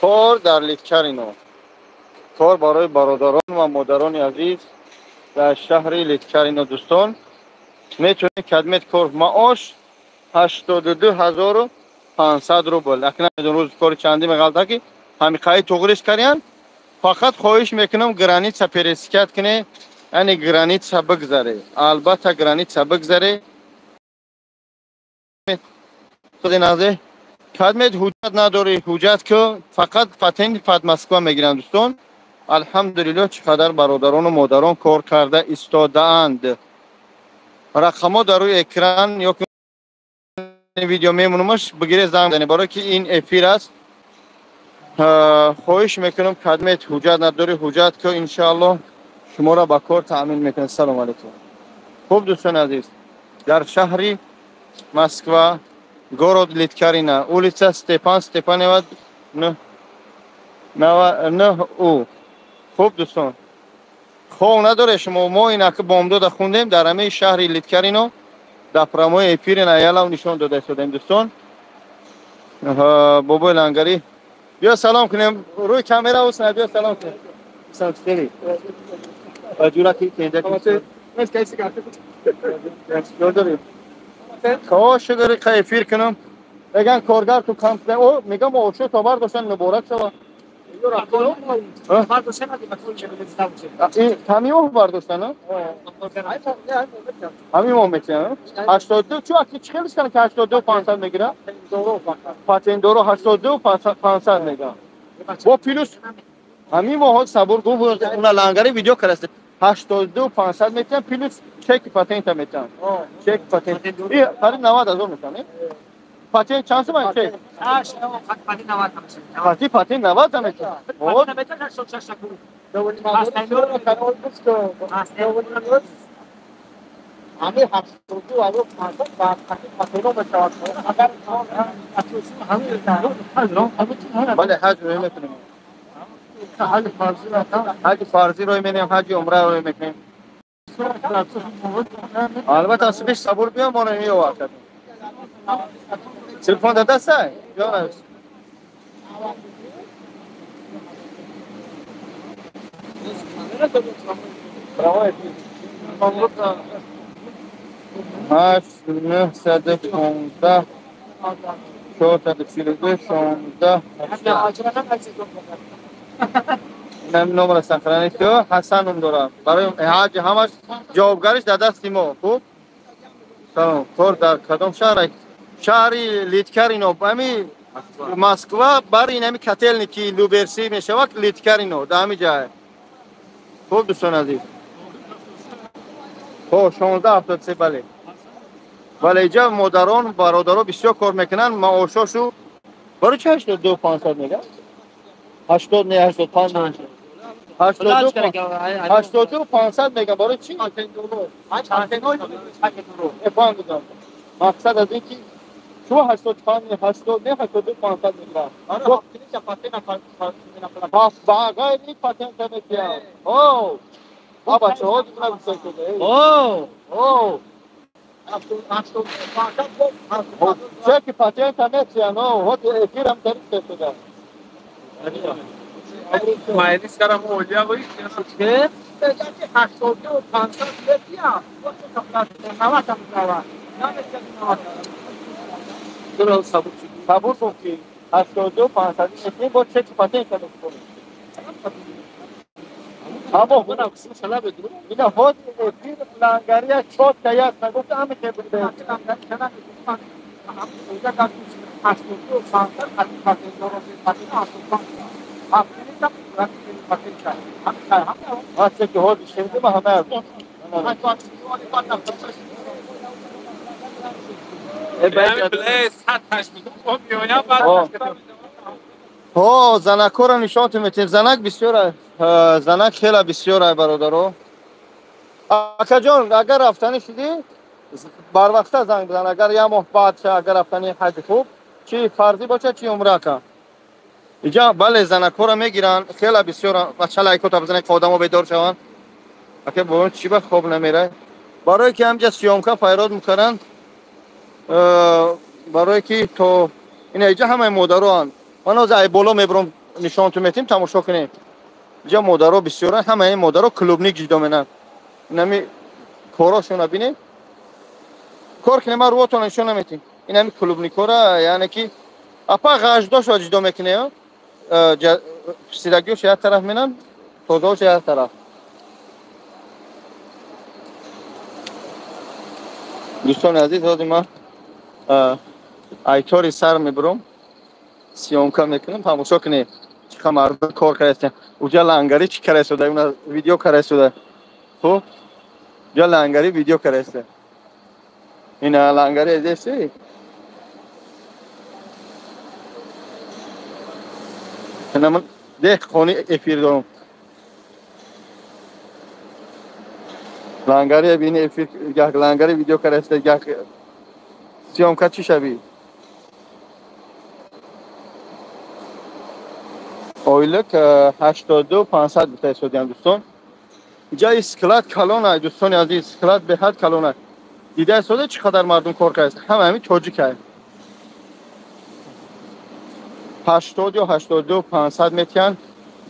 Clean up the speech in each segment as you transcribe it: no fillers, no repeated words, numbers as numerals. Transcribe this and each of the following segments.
Кор дар Литкарино. Кор барои бародарон ва модарони азиз дар шаҳри Литкарино дӯстон. Метавонед кадмет кор маош 82 500 рубл. Акнун намедонам рӯзи кори чандӣ меғалта ки ҳамиқаи туғриш карян. Фақат хоҳиш мекунам граница пересекать кунед, яъне граница бигзаре. Албатта граница бигзаре. Кадмет ҳуҷҷат надорӣ, ҳуҷҷат ку, фақат патенти под Москва мегиранд дӯстон. Алҳамдулиллоҳ, чӣ қадар бародарону модарон кор карда истодаанд. Рақамҳо дар рӯи экран ё видео мемонумаш, бигире занг бизанед, барое ки ин эфир аст. Хоҳиш мекунам, кадмет ҳуҷҷат надорӣ, ҳуҷҷат ку, иншоаллоҳ шуморо ба кор таъмин мекунад. Салому алайкум. Хуб, дӯстони азиз, дар шаҳри Москва, город Литкарина, улица Степан Степанова 9 у. Хуб, дӯстон, хов надоре шумо, мо инаки бомдода хундем дар ҳамаи шаҳри Литкарино, дар прямой эфири наялав нишон дода истодаем дӯстон. Бобои Лангарӣ, биё салом кунем, рӯи камера усна, биё салом кунем. Ҷураки дорем. Шукри, эфир кунам. Меган коргар ту кам, мегам ошо то бардоштан муборак шава. Ҳамин моҳ бардоштан, ҳамин моҳ метиҳан 82. Чу аки чӣ хелиш кана ки 82 500 мегира, патентдоро 82 500 мегирам бо плюс ҳамин моҳ. Сабур гуфт, уна Лангари видео кардаст, 82 500 метиҳан, плюс чеки патента метиҳан, чеки патент қариб 90 000 метиҳан. Патент чанд суман чек? Пати патент 90 метиҳан. Ҳамин 82 500 ба патентҳо мешавад. Агар Бале, ҳаҷ рӯй мекунем. Ҳаҷи фарзӣ рӯй менем, ҳаҷи умра рӯй мекунем. Албатта, субиш сабур биё, моро меовард. Телефон дар дастай? Биё навис. Прямой эфир. 8 916 442 16. Инам номро сохранить ку, Ҳасан ном дорад. Барои ҳаҷ ҳамаш ҷавобгариш дар дасти мо. Хуб, салом. Кор дар кадом шаҳр? Шаҳри Литкарино, ами Москва, бар инами Котельники, Люберцы мешавад, Литкарино, дар ҳами ҷай. Хуб, дӯстони азиз, хоб, 1673, бале, бале, иҷа модарон, бародаро бисёр кор мекунанд. Маошошу барои чи 82 500 мегӯяд? 80 не, 85, 82 500 мегӯям. Барои чи фаҳмидам? Мақсад аз ин ки шумо 85 не, 80 не, 82 500 мегирад. Ба ғайри патента метиҳам. О бачаҳо бисёр шуда. Чеки патента метиҳам, эфирам дариста шуда. Маълис карам олия вой. 82 500 метиҳам, 90 мешавад. Сабур кун ки 82 500 метиҳем, бо чеки патента метиҳем. Аммо ина ҳозир эфир Лангария чотка яст нагуфта ҳами хел буда. 82 500 Ҳасте ки ҳозир шунидим ҳама. Бле 182 меоям баъд. Ҳо, занакҳоро нишонтон метиҳем. Занак бисёр, занак хела бисёр, ай бародаро. Акаҷон, агар рафтанӣ шудӣ, барвақта занг бизан. Агар як моҳ баъд, агар рафтани ҳаҷи, хуб, чи фарзӣ бошад, чи умра, ака. Иҷа, бале, занакҳоро мегиранд, хела бисёр. Бача, лайкота бизанед, ки одамо бедор шаванд. Ака, бо чӣ ба хоб намерай? Барое ки ҳамҷа съёмка пайрод мекунанд, барое ки то ина иҷа ҳамаи модароанд. Ман ҳозир ай боло мебурам. нишонтон метем, тамошо кунем. Инҷа модаро бисёранд, ҳамаи ин модаро клубник ҷудо менанд. Инами корошона бинед. Кор кунем, ман рӯотон нишон наметем. Инами клубникора, яъне ки апа ғаждошо ҷудо мекунем, писидагиошо як тараф менанд, тозаошо як тараф. Дӯстони азиз, ҳозир ман айтори сар мебурам, съёмка мекунам, тамошо кунед чӣ қадр мардум кор кардаистанд. Уҷа лангари чӣ кардаистода, уна видео кардаистода. Хуб, уҷа лангари видео кардаистода. Ина лангари эдеси. Ина ман деҳқони эфир дорам. Лангари бини эфир, гаҳ лангари видео кардаистода, гаҳ съёмка чӣ шавӣ? Ойлик 82 500 гуфта истодиам, дӯстон. Ҷаи склад калон ай, дӯстони азиз, склад беҳад калон ай. Дида истода чӣ қадар мардум кор кардааст. Ҳама ҳамин тоҷик ай. 80 ё 82 500 метиҳанд.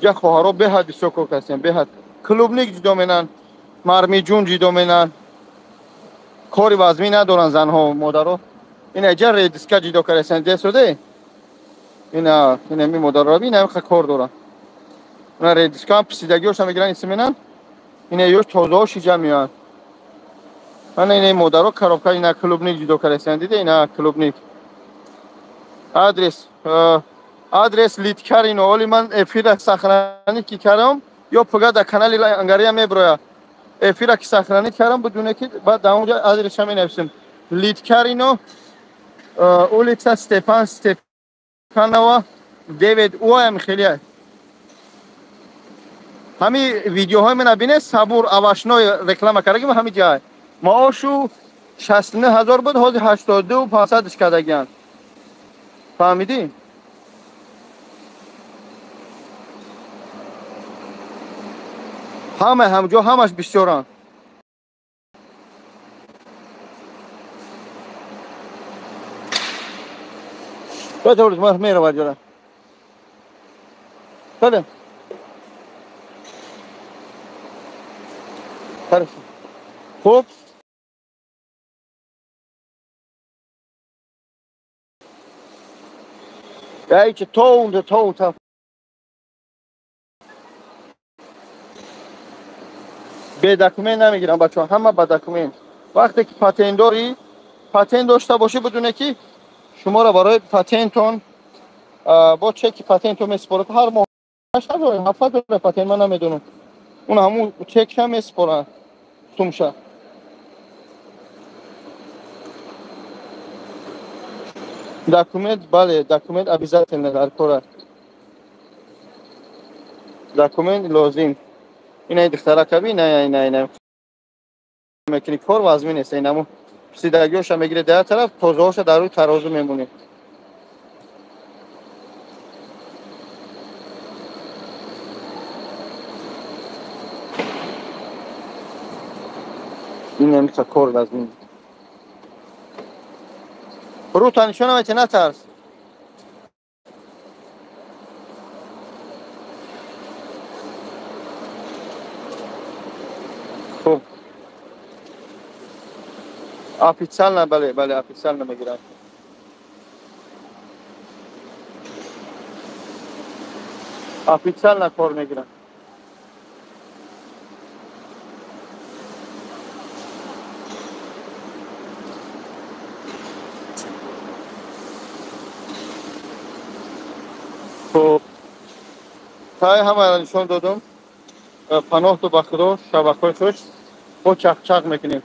Ҷа хоҳаро беҳад бисёр кор кардастанд, беҳад. Клубник ҷудо менанд, мармиҷун ҷудо менанд. Кори вазмӣ надоранд занҳо, модаро. Ина ҷа редиска ҷудо кардастанд, дида истода? Ина инами модарро ина ҳамин кор доранд. Ина редиска ҳам писидагиҳоша мегиранд, иси менанд. Ина ёш тозаҳош иҷа меоянд. Ана ина модаро коробка ина клубник ҷудо кардастанд, дида ина клубник. Адрес Литкарино. Оли ман эфира сохранить ки кардам, ё пуга дар канали Ангария меброя. Эфира ки сохранить кардам, бидуне ки баъд дар онҷа адреса менависем. Литкарино, улица Степан Степанова 9 уаям хеле. Ҳами видеоҳои мена бинед, сабур овощной реклама кардагим ҳами ҷай. Маошу 69 ҳазор буд, ҳозир 82 500 кардагианд. Фаҳмидӣ? Ҳама ҳамҷо ҳамаш бисёранд. Меравад ҷора. Бале. Хорошо. Хуб. Яйче то то то. Бе документ намегирам, бачаҳо, ҳама ба документ. Вақте ки патент дорӣ, патент дошта бошӣ, бидуне ки шуморо барои патентон бо чеки патентон месупорад. Ҳар моҳ 8 ҳазор, 7 ҳазор патент, ман намедонам. Он ҳамун чекша месупоранд, сумша. Документ, бале, документ обязательно дар кор аст. Документ лозим. Ина духтарака би, ина ина ина мекунӣ, кор вазмин нест. Инаму писидагиҳоша мегиред дар як тараф, тозаҳоша дар рӯи тарозу мемонед. Ин ҳамиқа кор вазмин. Рута нишон намете, натарс. Хуб. Официально, бале, бале, официально мегирам. Официально кор мегирам. Хуб. Тай ҳамаро нишон додум. Паноҳту ба Худо, шабакҳои хуш. Бо чақчақ мекунем.